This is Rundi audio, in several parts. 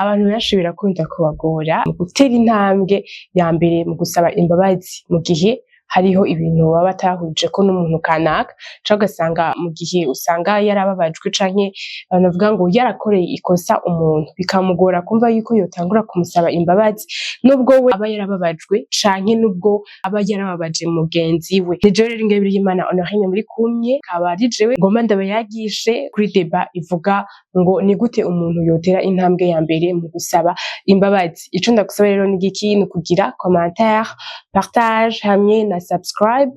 Abantu benshi birakunda kubagora mu gutera intambwe ya mbere mu gusaba imbabazi mu gihe hariho ibintu baba batahurijeko n'umuntu kanaka, canke ugasanga mu gihe usanga yarababajwe canke novuga ngo yarakoreye ikosa umuntu, bikamugora kumva yuko yotangura kumusaba imbabazi nubwo we aba yarababajwe canke nubwo aba yarababaje mugenzi we. Ni jewe rero Ingabire y'Imana Honorine muri kumwe, akaba ari jewe ngomba ndabayagishe kuri débat ivuga ngo ni gute umuntu yotera intambwe ya mbere mu gusaba imbabazi. Ico ndagusaba rero ni igiki? Ni ukugira commentaire, partage hamwe na subscribe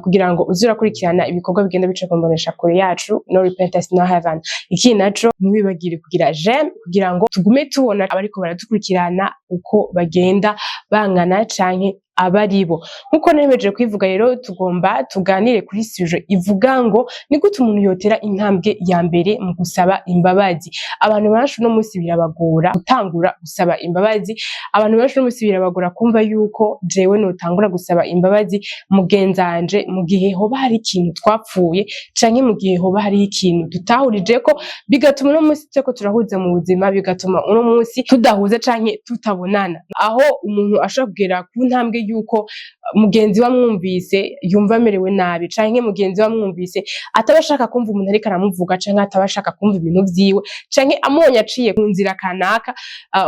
kugira ngo uze urakurikirana ibikorwa bigenda bica ku mboneshakure yacu No Repentance No Heaven. Ikindi naco, ntiwibagire kugira j'aime kugira ngo tugume tubona abariko baradukurikirana uko bagenda bangana canke abaribo. Nkuko nemeje kwivuga rero, tugomba tuganire kuri sujet ivuga ngo ni gute umuntu yotera intambwe ya mbere mu gusaba imbabazi. Abantu benshi uno munsi birabagora gutangura gusaba imbabazi. Abantu benshi uno munsi birabagora kumva yuko jewe notangura gusaba imbabazi mugenzanje mu gihe hoba hari ikintu twapfuye canke mu gihe hoba hariho ikintu tutahurijeko, bigatuma uno munsi turiko turahuza mu buzima, bigatuma uno munsi tudahuza canke tutabonana. Aho umuntu ashobora kugera ku ntambwe yuko mugenzi we amwumvise yumva amerewe nabi, canke mugenzi we amwumvise ataba ashaka kumva umuntu ariko aramuvuga, canke ataba ashaka kumva ibintu vyiwe, canke amubonye aciye ku nzira kanaka,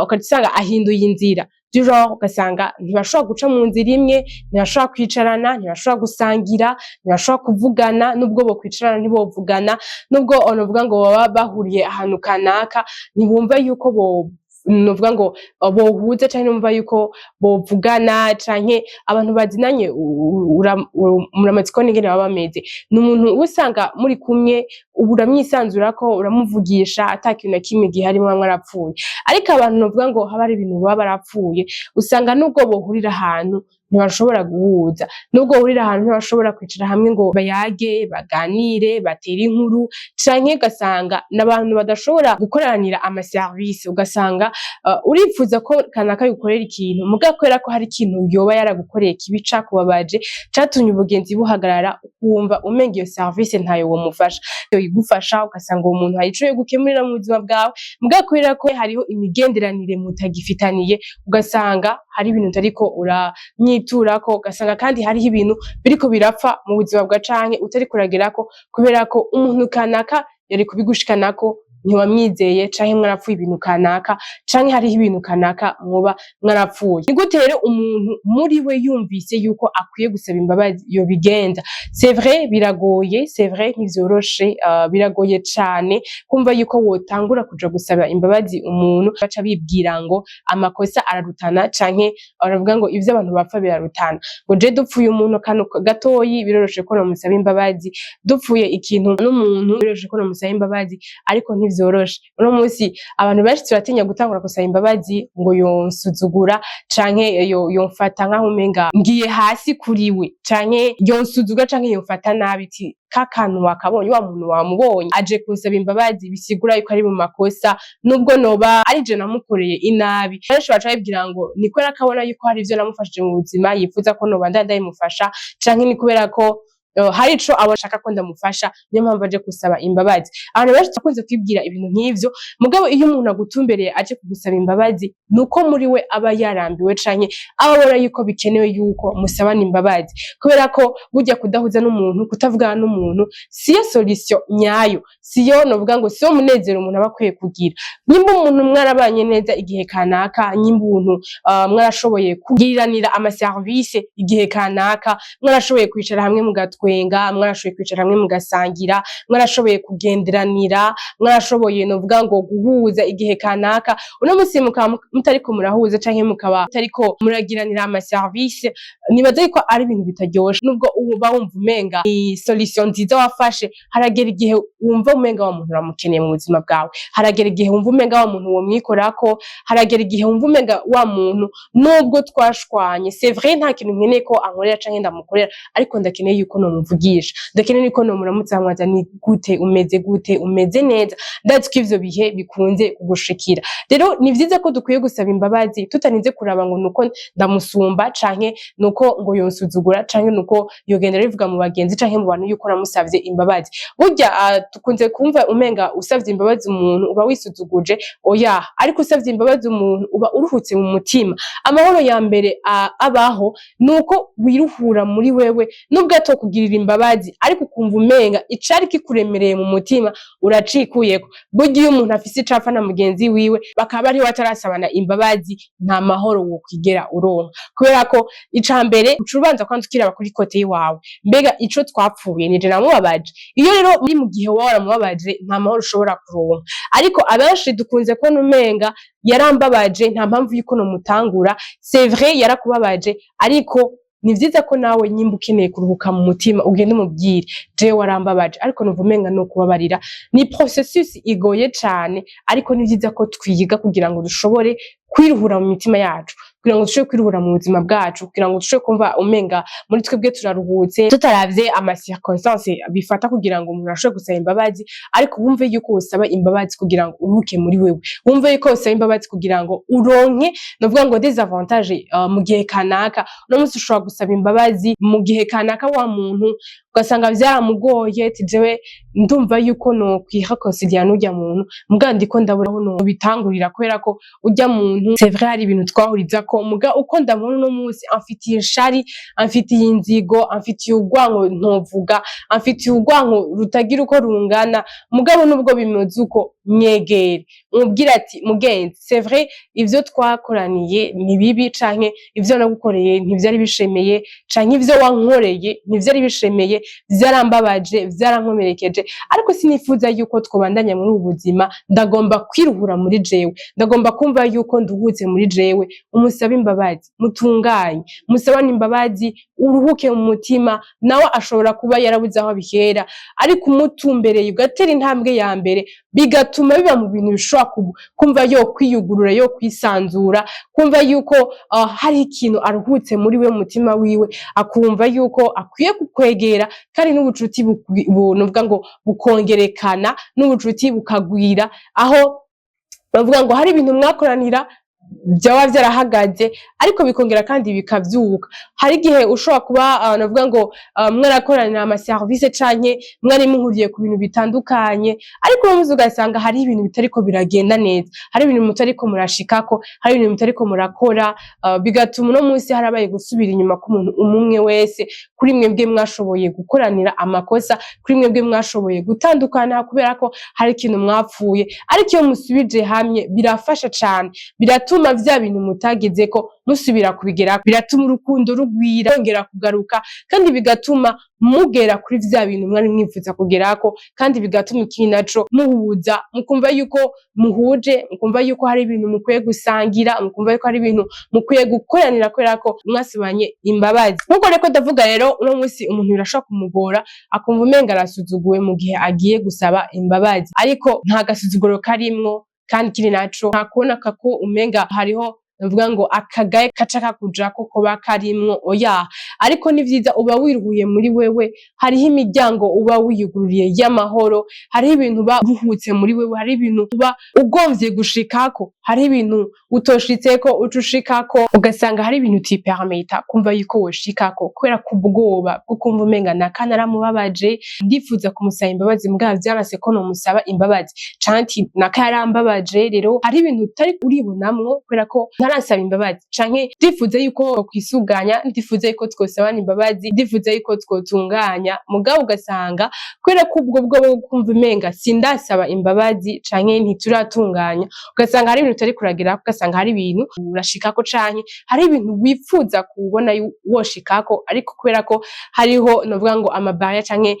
ugaca usanga ahinduye inzira, du genre ugasanga ntibashobora guca mu nzira imwe, ntibashobora kwicarana, ntibashobora gusangira, ntibashobora kuvugana. Nubwo bokwicarana ntibovugana, nubwo novuga ngo baba bahuriye ahantu kanaka, ntibumva yuko bo novuga ngo bohuza, canke ntibumva yuko bovugana. Canke abantu bazinanye, muramaze kubona ingene baba bameze. Ni umuntu uba usanga muri kumwe, ubu uramwisanzurako, uramuvugisha ata kintu na kimwe gihari muba mwarapfuye. Ariko abantu novuga ngo haba hari ibintu baba barapfuye, usanga nubwo bohurira ahantu ntibashobora guhuza, nubwo bohurira ahantu ntibashobora kwicara hamwe ngo bayage, baganire, batere inkuru, canke ugasanga n'abantu badashobora gukoranira ama service. Ugasanga uripfuza ko kanaka yogukorera ikintu, mugabo kubera ko hari ikintu yoba yaragukoreye kibi cakubabaje, catumye ubugenzi buhagarara, ukumva umenga iyo service ntayo womufasha, yoyigufasha. Ugasanga uwo muntu hari ico yogukemurira mu buzima bwawe, mugabo kubera ko hariho imigenderanire mutagifitaniye, ugasanga hari ibintu utariko uramyiturako, ugasanga kandi hariho ibintu biriko birapfa mu buzima bwawe canke utariko uragerako kubera ko umuntu kanaka yari kubigushikanako ntiwamwizeye, canke mwarapfuye ibintu kanaka, canke hariho ibintu kanaka mwoba mwarapfuye. Ni gute rero umuntu muri we yumvise yuko akwiye gusaba imbabazi yobigenza? C'est vrai biragoye, c'est vrai ntivyoroshe, biragoye cane kumva yuko wotangura kuja gusaba imbabazi umuntu. Baca bibwira ngo amakosa ararutana, canke baravuga ngo ivyo abantu bapfa birarutana, ngo je dupfuye umuntu akantu gatoyi biroroshe ko nomusaba imbabazi, dupfuye ikintu n'umuntu biroroshe ko nomusaba imbabazi. Ariko ntivyoroshe. Uno munsi abantu benshi turatinya gutangura gusaba imbabazi ngo yonsuzugura, canke yomfata nkaho umenga ngiye hasi kuri we, canke yonsuzugura, canke yomfata nabi, iti ka kantu wakabonye, wa muntu wamubonye aje kunsaba imbabazi, bisigura yuko ari mu makosa nubwo noba ari je namukoreye inabi. Benshi baca bibwira ngo ni kubera ko abona yuko hari ivyo namufashije mu buzima yifuza ko noba ndayimufasha, canke ni kubera ko hari ico aba ashaka ko ndamufasha, niyo mpamvu aje gusaba imbabazi. Abantu benshi turakunze kwibwira ibintu nk'ivyo. Mugabo iyo umuntu agutumbereye aje kugusaba imbabazi, nuko muri we aba yarambiwe, canke aba abona yuko bikenewe yuko musabana imbabazi, kubera ko burya kudahuza n'umuntu, kutavugana n'umuntu siyo solution nyayo, siyo novuga ngo siyo munezero umuntu aba akwiye kugira. Nimba umuntu mwarabanye neza igihe kanaka, nimba umuntu mwarashoboye kugiriranira ama service igihe kanaka, mwarashoboye kwicara hamwe mugatwenga, mwarashoboye kwicara hamwe mugasangira, mwarashoboye kugenderanira, mwarashoboye novuga ngo guhuza igihe kanaka, uno musi mukaba mutariko murahuza canke mukaba mutariko muragiranira ama service, nibaza yuko ari ibintu bitaryoshe. Nubwo uba wumva umenga ni solution nziza wafashe, haragera igihe wumva umenga wa muntu uramukeneye mu buzima bwawe, haragera igihe wumva umenga wa muntu womwikorako, haragera igihe wumva umenga wa muntu, nubwo twashwanye, c'est vrai nta kintu nkeneye ko ankorera canke ndamukorera, ariko ndakeneye yuko nomwumva. nomuvugisha, ndakeneye yuko nomuramutsa, nkamubaza: "Ni gute, umeze gute, umeze neza?" Ndazi ko ivyo bihe bikunze kugushikira. Rero ni vyiza ko dukwiye gusaba imbabazi tutarinze kuraba ngo nuko ndamusumba, canke nuko ngo yonsuzugura, canke nuko yogenda rivuga mu bagenzi canke mu bantu yuko namusavye imbabazi. Burya dukunze kumva umenga usavye imbabazi umuntu uba wisuzuguje. Oya, ariko usavye imbabazi umuntu uba uruhutse mu mutima. Amahoro ya mbere abaho nuko wiruhura muri wewe, nubwo atokugirira imbabazi, ariko ukumva umenga icari kikuremereye mu mutima uracikuyeko. Burya iyo umuntu afise icapfa na mugenzi wiwe, bakaba bariho batarasabana imbabazi, nta mahoro wokwigera uronka, kubera ko ica mbere uca ubanza kwanza ukiraba kuri côté yiwawe: mbega ico twapfuye, nije namubabaje? Iyo rero muri mu gihe wowe waramubabaje, nta mahoro ushobora kuronka. Ariko abenshi dukunze kubona umenga yarambabaje, nta mpamvu yuko nomutangura. C'est vrai, yarakubabaje, ariko ni vyiza ko nawe nyimba ukeneye kuruhuka mu mutima, ugende umubwire: "Jewe warambabaje, ariko numva umenga no kubabarira." Ni processus igoye cane, ariko ni vyiza ko twiga kugira ngo dushobore kwiruhura mu mitima yacu, kugira ngo dushobore kwiruhura mu buzima bwacu, kugira ngo dushobore kumva umenga muri twebwe turaruhutse, tutaravye ama circonstances bifata kugira ngo umuntu ashobore gusaba imbabazi. Ariko wumve yuko usaba imbabazi kugira ngo uruhuke muri wewe, wumve yuko usaba imbabazi kugira ngo uronke, novuga ngo, des avantages mu gihe kanaka. Uno munsi ushobora gusaba imbabazi, mu gihe kanaka wa muntu ugasanga vyaramugoye, ati: "Jewe ndumva yuko no kwiréconcilier n'urya muntu, muga ndiko ndabura aho no bitangurira, kubera ko urya muntu, c'est vrai, hari ibintu twahurizako, muga uko ndamubona uno munsi amfitiye ishari, amfitiye inzigo, amfitiye urwanko, ntovuga, amfitiye urwanko rutagira uko rungana." Mugabo nubwo bimeze uko, nyegere umubwire ati: "Mugenzi, c'est vrai, ivyo twakoraniye ni bibi, canke ivyo nagukoreye ntivyari bishemeye, canke ivyo wankoreye ntivyari bishemeye, vyarambabaje, vyarankomerekeje, ariko sinifuza yuko twobandanya muri ubu buzima. Ndagomba kwiruhura muri jewe, ndagomba kumva yuko nduhutse muri jewe." Umusabe imbabazi, mutunganye, musabane imbabazi, uruhuke mu mutima. Nawe ashobora kuba yarabuze aho abihera, ariko umutumbereye ugatera intambwe ya mbere, bigatuma biba mu bintu bishobora kumva yo kwiyugurura, yo kwisanzura, kumva yuko hari ikintu aruhutse muri we, mu mutima wiwe, akumva yuko akwiye kukwegera, kandi n'ubucuti nuvuga ngo bukongerekana, n'ubucuti bukagwira, aho bavuga ngo hari ibintu mwakoranira byaba vyarahagaze, ariko bikongera kandi bikavyuka. Hari igihe ushobora kuba navuga ngo mwarakoranira ama service, canke mwari muhuriye ku bintu bitandukanye, ariko uno munsi ugasanga hari ibintu bitariko biragenda neza, hari ibintu mutariko murashikako, hari ibintu mutariko murakora, bigatuma uno munsi harabaye gusubira inyuma k'umuntu umwe wese kuri mwebwe mwashoboye gukoranira amakosa, kuri mwebwe mwashoboye gutandukana kubera ko hari ikintu mwapfuye. Ariko iyo musubije hamwe birafasha cane, biratuma vya bintu mutagezeko musubira kubigerako, biratuma urukundo rugwira, rwongera kugaruka, kandi bigatuma mugera kuri vya bintu mwari mwifuza kugerako, kandi bigatuma ikindi naco muhuza, mukumva yuko muhuje, mukumva yuko hari ibintu mukwiye gusangira, mukumva yuko hari ibintu mukwiye gukoranira, kubera ko mwasabanye imbabazi. Nkuko reko ndavuga rero, uno munsi umuntu birashobora kumugora, akumva umenga arasuzuguwe mu gihe agiye gusaba imbabazi, ariko nta gasuzuguro karimwo. Kandi ikindi naco, nta kubona ko umenga hariho, ndavuga ngo, akagaye kaca kakujako koba karimwo. Oya, ariko ni vyiza, uba wiruhuye muri wewe, hariho imiryango uba wiyugururiye y'amahoro, hariho ibintu uba uruhutse muri wewe, hariho ibintu uba ugomvye gushikako, hariho ibintu utoshitseko uca ushikako. Ugasanga hari ibintu utipermeta kumva yuko woshikako kubera ko ubwoba bwo kumva umenga naka naramubabaje, ndifuza kumusaba imbabazi, mugabo vyaranse ko nomusaba imbabazi, canke ati naka yarambabaje, rero hari ibintu utari uribonamwo kubera ko ntaransaba imbabazi, canke ndifuza yuko twisuganya, ndifuza yuko twosabana imbabazi, ndifuza yuko twotunganya, mugabo ugasanga kubera ko ubwo bwoba bwo kumva umenga sindasaba imbabazi canke ntituratunganya, ugasanga hari ibintu utari kuragerako, ugasanga hari ibintu urashikako, canke hari ibintu wipfuza kubona woshikako, ariko kubera ko hariho, novuga ngo, ama barrières, canke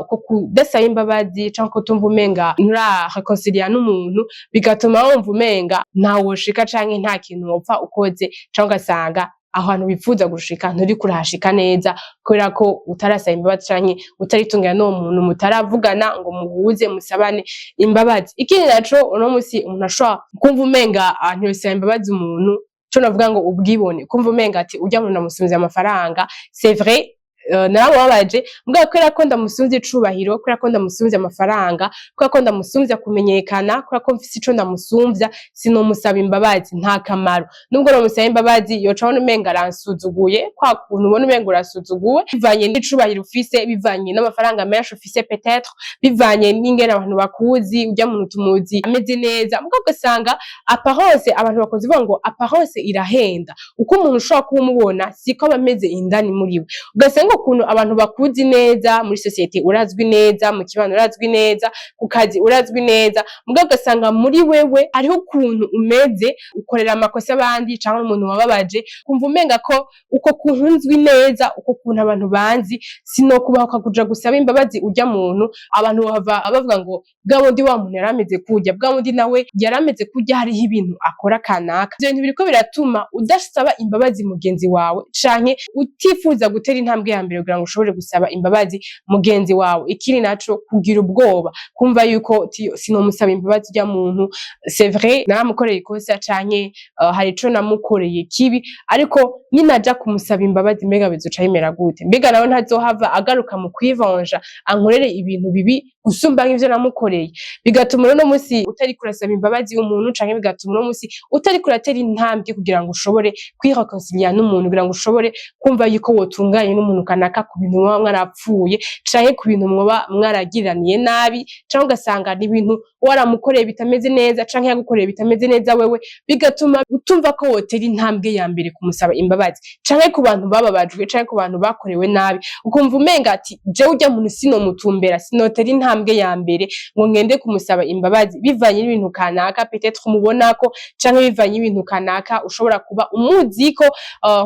ko kudasaba imbabazi, canke kutumva umenga nturaréconcilia n'umuntu, bigatuma wumva umenga ntawoshika, canke nta kintu wopfa ukoze, canke ugasanga aho hantu wifuza gushika nturiko urahashika neza kubera ko utarasaba imbabazi, canke utaritunganya n'uwo muntu, mutaravugana ngo muhuze, musabane imbabazi. Ikindi naco, uno musi umuntu ashobora kumva umenga ntiyosaba imbabazi umuntu, co navuga ngo ubwibone, kumva umenga ati urya muntu namusubiza amafaranga. C'est vrai. Naramubabaje mugabo kubera ko ndamusumvye icubahiro, kubera ko ndamusumvye amafaranga, kubera ko ndamusumvya kumenyekana, kubera ko mfise ico ndamusumvya, sinomusaba imbabazi, nta kamaro. Nubwo nomusaba imbabazi, yoca abona umenga aransuzuguye, kwa kuntu ubona umenga urasuzuguwe bivanye n'icubahiro ufise, bivanye n'amafaranga menshi ufise, peut-être bivanye n'ingene abantu bakuzi, urya muntu tumuzi ameze neza. Mugabo ugasanga apparence, abantu bakunze kuvuga ngo apparence irahenda. Uko umuntu ushobora kuba umubona siko aba ameze indani muri we. Ugasanga ukuntu abantu bakuzi neza muri société, urazwi neza mu kibano, urazwi neza ku kazi, urazwi neza, mugabo ugasanga muri wewe hariho ukuntu umeze, ukorera amakosa abandi canke umuntu wababaje, kumva umenga ko uko kuntu nzwi neza, uko kuntu abantu banzi, sinokubahuka kuja gusaba imbabazi urya muntu. Abantu bava bavuga ngo bwa wundi, wa muntu yarameze kurya, bwa wundi nawe yarameze kurya, hariho ibintu akora kanaka. Ivyo bintu biriko biratuma udasaba imbabazi mugenzi wawe canke utifuza gutera intambwe ya mbere kugira ngo ushobore gusaba imbabazi mugenzi wawe. Ikindi naco, kugira ubwoba, kumva yuko sinomusaba imbabazi urya muntu. C'est vrai, naramukoreye ikosa canke hari ico namukoreye kibi, ariko ninaja kumusaba imbabazi, mbega bizoca bimera gute? Mbega nawe ntazohava agaruka mu kwivanja, ankorere ibintu bibi gusumba nk'ivyo namukoreye? Bigatuma uno musi utariko urasaba imbabazi umuntu, canke bigatuma uno musi utariko uratera intambwe kugira ngo ushobore kwireconcilia n'umuntu, kugira ngo ushobore kumva yuko wotunganye n'umuntu kanaka ku bintu muba mwarapfuye canke ku bintu mwoba mwaragiraniye nabi, canke ugasanga ni ibintu waramukoreye bitameze neza canke yagukoreye bitameze neza wewe, bigatuma utumva ko wotera intambwe ya mbere kumusaba imbabazi, canke ku bantu bababajwe canke ku bantu bakorewe nabi, ukumva umenga ati jewe urya muntu sinomutumbera, sinotera intambwe ya mbere ngo ngende kumusaba imbabazi, bivanye n'ibintu kanaka peut-être umubonako, canke bivanye n'ibintu kanaka ushobora kuba umuziko,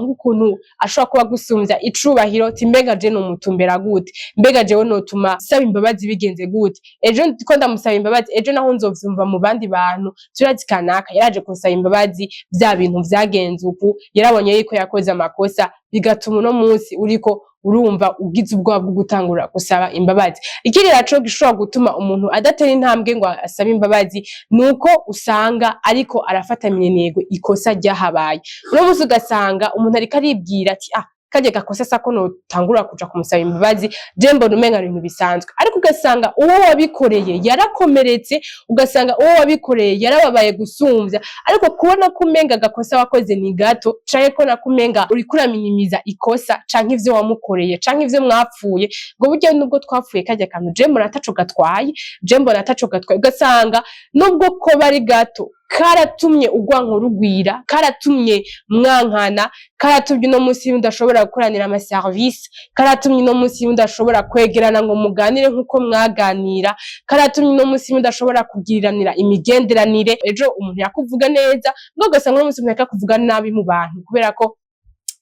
nk'ukuntu ashobora kuba agusumvya icubahiro, ati mbega je nomutumbera gute? Mbega jewe notuma saba imbabazi bigenze gute? Ejo ndiko ndamusaba imbabazi, ejo naho nzovyumva mu bandi bantu, turazi kanaka yaraje kunsaba imbabazi, vya bintu vyagenze uku, yarabonye yuko yakoze amakosa. Bigatuma uno munsi uriko urumva ugize ubwoba bwo gutangura gusaba imbabazi. Ikindi naco gishobora gutuma umuntu adatera intambwe ngo asabe imbabazi, nuko usanga ariko arafata minenegwe ikosa ryahabaye. Uno munsi ugasanga umuntu ariko aribwira ati ah, karya gakosa sako notangura kuja kumusaba imbabazi, je mbona umenga ibintu bisanzwe. Ariko ugasanga uwo wabikoreye yarakomeretse, ugasanga uwo wabikoreye yarababaye gusumvya. Ariko kubona ko umenga agakosa wakoze ni gato, canke kubona ko umenga uriko uraminimiza ikosa canke ivyo wamukoreye canke ivyo mwapfuye, ngo burya nubwo twapfuye karya kantu, je mbona ataco gatwaye, je mbona ataco gatwaye. Ugasanga nubwo koba ari gato, karatumye urwanko rugwira, karatumye mwankana, karatumye uno munsi mudashobora gukoranira amaserivisi, karatumye uno munsi mudashobora kwegerana ngo muganire nk'uko mwaganira, karatumye uno munsi mudashobora kugiriranira imigenderanire. Ejo umuntu yakuvuga neza, mbwo ugasanga uno munsi umuntu kuvuga nabi mu bantu kubera ko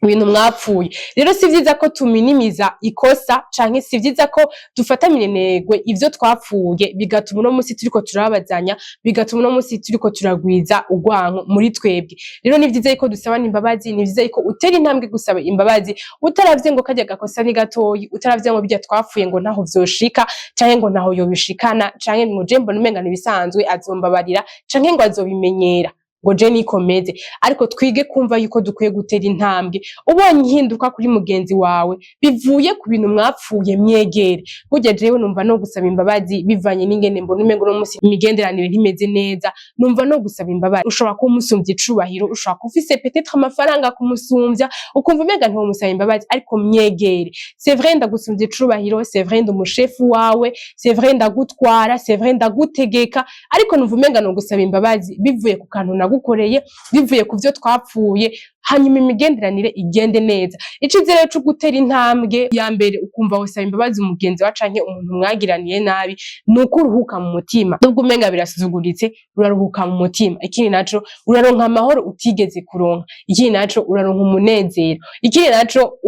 ibintu mwapfuye. Rero si vyiza ko tuminimiza ikosa, canke si vyiza ko dufata minenegwe ivyo twapfuye, bigatuma uno munsi turiko turabazanya, bigatuma uno munsi turiko turagwiza urwanko muri twebwe. Rero ni vyiza yuko dusabana imbabazi, ni vyiza yuko utera intambwe gusaba imbabazi, utaravye ngo karya gakosa ni gatoyi, utaravye ngo birya twapfuye ngo ntaho vyoshika, canke ngo ntaho yobishikana, canke ngo je mbona umenga nibisanzwe, azombabarira, canke ngo azobimenyera, ngo je nikomeze. Ariko twige kumva yuko dukwiye gutera intambwe. Ubonye ihinduka kuri mugenzi wawe bivuye ku bintu mwapfuye, mwegere. Burya jewe numva no gusaba imbabazi bivanye n'ingene mbona umengo uno munsi imigenderanire ntimeze neza, numva no gusaba imbabazi. Ushobora kuba umusumvya icubahiro, ushobora kuba ufise peut-être amafaranga kumusumvya, ukumva umenga ntiwomusaba imbabazi, ariko mwegere. C'est vrai, ndagusumvya icubahiro, c'est vrai, ndi umushefu wawe, c'est vrai, ndagutwara, c'est vrai, ndagutegeka, ariko numva umenga no gusaba imbabazi bivuye ku kantu nagukoreye, bivuye ku vyo twapfuye, hanyuma imigenderanire igende neza. Icizere co gutera intambwe ya mbere ukumva wosaba imbabazi umugenzi wawe canke umuntu mwagiraniye nabi, ni uko uruhuka mu mutima. Nubwo umenga birasuzuguritse, uraruhuka mu mutima. Ikindi naco, uraronka amahoro utigeze kuronka. Ikindi naco, uraronka umunezero. Ikindi naco,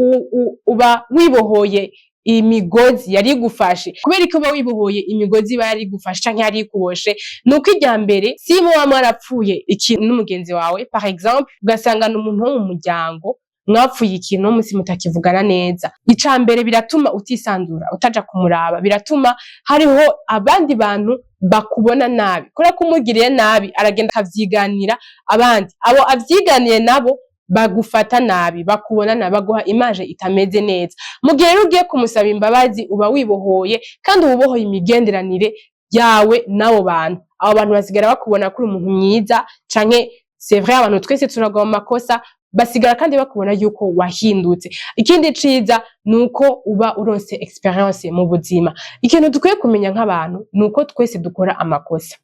uba wibohoye imigozi yari igufashe. Kubera ko uba wibohoye imigozi iba yari igufashe canke yari ikuboshe, nuko irya mbere si muba mwarapfuye ikintu n'umugenzi wawe, par exemple ugasanga ni umuntu wo mu muryango mwapfuye ikintu, no musi mutakivugana neza. Ica mbere, biratuma utisanzura, utaja kumuraba, biratuma hariho abandi bantu bakubona nabi, kubera ko umugiriye nabi aragenda akavyiganira abandi, abo avyiganiye nabo. Bagufata nabi, bakubona nabi, baguha image itameze neza. Mu gihe rero ugiye kumusaba imbabazi, uba wibohoye kandi uba ubohoye imigenderanire yawe n'abo bantu. Abo bantu basigara bakubona ko uri umuntu mwiza, canke c'est vrai, abantu twese turagwa mu makosa, basigara kandi bakubona yuko wahindutse. Ikindi ciza nuko uba uronse expérience mu buzima. Ikintu dukwiye kumenya nk'abantu nuko twese dukora amakosa.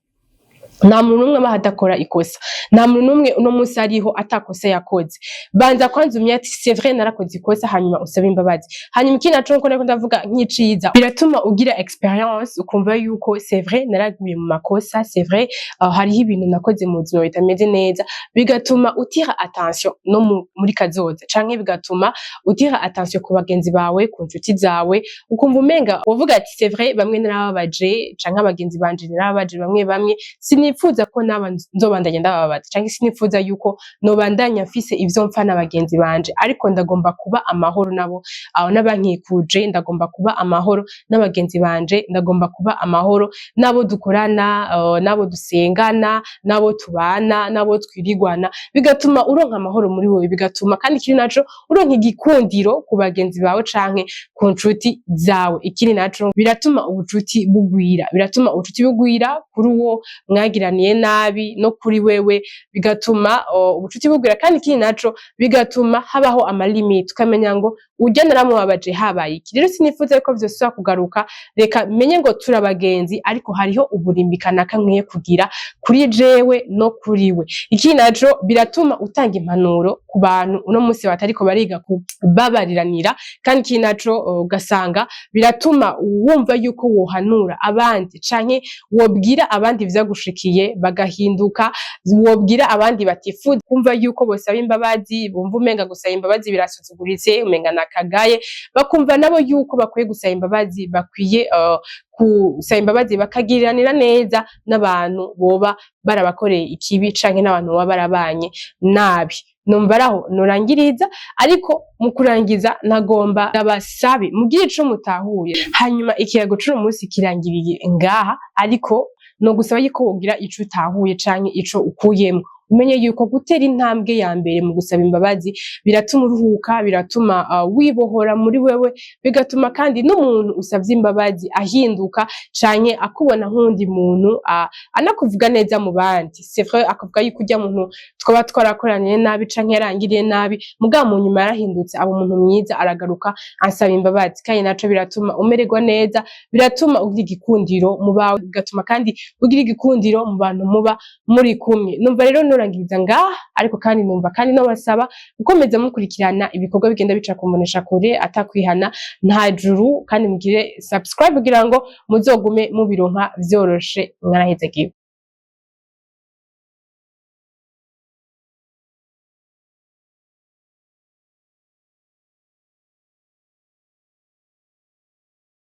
Nta muntu n'umwe abaho adakora ikosa, nta muntu n'umwe uno munsi ariho atakosa yakoze. Banza kwanza umenye ati: "C'est vrai, narakoze ikosa", hanyuma usabe imbabazi. Hanyuma ikindi naco, nkuko nariko ndavuga nk'iciza, biratuma ugira expérience, ukumva yuko c'est vrai, naraguye mu makosa, c'est vrai, hariho ibintu nakoze mu buzima bitameze neza. Bigatuma utira attention no muri kazoza, canke bigatuma utira attention ku bagenzi bawe, ku nshuti zawe, ukumva umenga uvuga ati: "C'est vrai, bamwe narababaje, canke abagenzi banje narababaje bamwe bamwe, sinifuza ko naba nzobandanya ndababaza, canke sinifuza yuko nobandanya mfise ivyo mpfa n'abagenzi banje, ariko ndagomba kuba amahoro nabo, aho n'abankikuje, ndagomba kuba amahoro n'abagenzi banje, ndagomba kuba amahoro n'abo dukorana, n'abo dusengana, n'abo tubana, n'abo twirigwana." Bigatuma uronka amahoro muri wowe, bigatuma kandi ikindi naco uronka igikundiro ku bagenzi bawe canke ku nshuti zawe. Ikindi naco, biratuma ubucuti bugwira, biratuma ubucuti bugwira kuri uwo mwagiraniye nabi no kuri wewe, bigatuma ubucuti bugwira. Kandi ikindi naco, bigatuma habaho ama limites, ukamenya ngo urya naramubabaje, habaye iki, rero sinifuza ko vyosubira kugaruka, reka menye ngo turabagenzi, ariko hariho uburimbi kanaka nkwiye kugira kuri jewe no kuri we. Ikindi naco, biratuma utanga impanuro ku bantu uno munsi batariko bariga kubabariranira. Kandi ikindi naco, ugasanga biratuma wumva yuko wohanura abandi canke wobwira abandi ivyagushikiye bagahinduka, wobwira abandi batifuza kumva yuko bosaba imbabazi, bumva umenga gusaba imbabazi birasuzuguritse, umenga nakagaye, bakumva nabo yuko bakwiye gusaba imbabazi, bakwiye gusaba imbabazi bakagiriranira neza n'abantu boba barabakoreye ikibi canke n'abantu boba barabanye nabi. Numva araho norangiriza, ariko mu kurangiza nagomba ndabasabe mugire ico mutahuye. Hanyuma ikiyago c'uno munsi kirangiriye ngaha, ariko no gusaba yuko wogira ico utahuye canke ico ukuyemwo. Umenye yuko gutera intambwe ya mbere mu gusaba imbabazi biratuma uruhuka, biratuma wibohora muri wewe, bigatuma kandi n'umuntu usavye imbabazi ahinduka canke akubona nk'uwundi muntu, anakuvuga neza mu bandi. C'est vrai, akavuga yuko urya muntu twaba twarakoraniye nabi canke yarangiriye nabi, mugabo mu nyuma yarahindutse, aba umuntu mwiza, aragaruka ansaba imbabazi. Kandi naco biratuma umererwa neza, biratuma ugira igikundiro mu bawe, bigatuma kandi ugira igikundiro mu bantu muba muri kumwe. Numva rero norangiriza ngaha, ariko kandi numva kandi nobasaba gukomeza mukurikirana ibikorwa bigenda bica ku mboneshakure atakwihana nta juru, kandi mugire subscribe kugira ngo muzogume mubironka vyoroshe. Mwarahezagiwe.